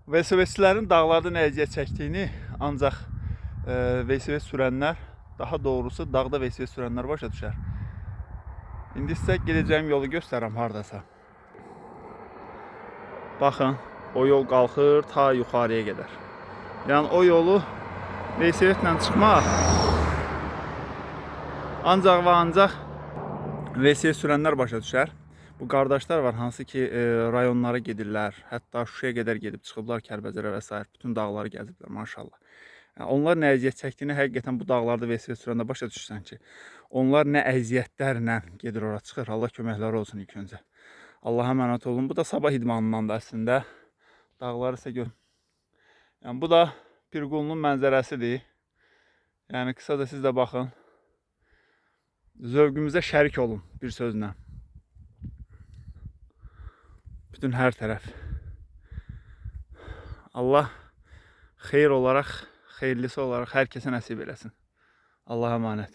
Velosipedçilərin dağlarda nə əziyyət çəkdiyini ancaq velosiped sürənlər, daha doğrusu dağda velosiped sürənlər başa düşər. İndi sizə gedəcəyim yolu göstərirəm hardasa. Baxın, o yol qalxır ta yuxarıya qədər. Yəni o yolu velosipedlə çıxmaq ancaq və ancaq velosiped sürənlər başa düşər. Bu qardaşlar var hansı ki rayonlara gedirlər, hətta Şuşaya qədər gedib çıxıblar, Kəlbəcərə və sair, bütün dağları gəziblər maşallah. Yəni, onlar nə əziyyət çəkdiyini həqiqətən bu dağlarda velosiped sürəndə başa düşürsən ki, onlar nə əziyyətlərlə gedir ora çıxır. Allah köməkləri olsun ilk öncə. Allaha əmanət olun. Bu da sabah idmanından da əslində. Dağları isə gör. Yəni bu da Pirqulunun mənzərəsidir. Yəni qısaca siz də baxın. Zövqümüzə şərik olun bir sözlə. Bütün hər tərəf. Allah xeyir olaraq, xeyirlisi olaraq hər kəsə nəsib eləsin. Allaha əmanət.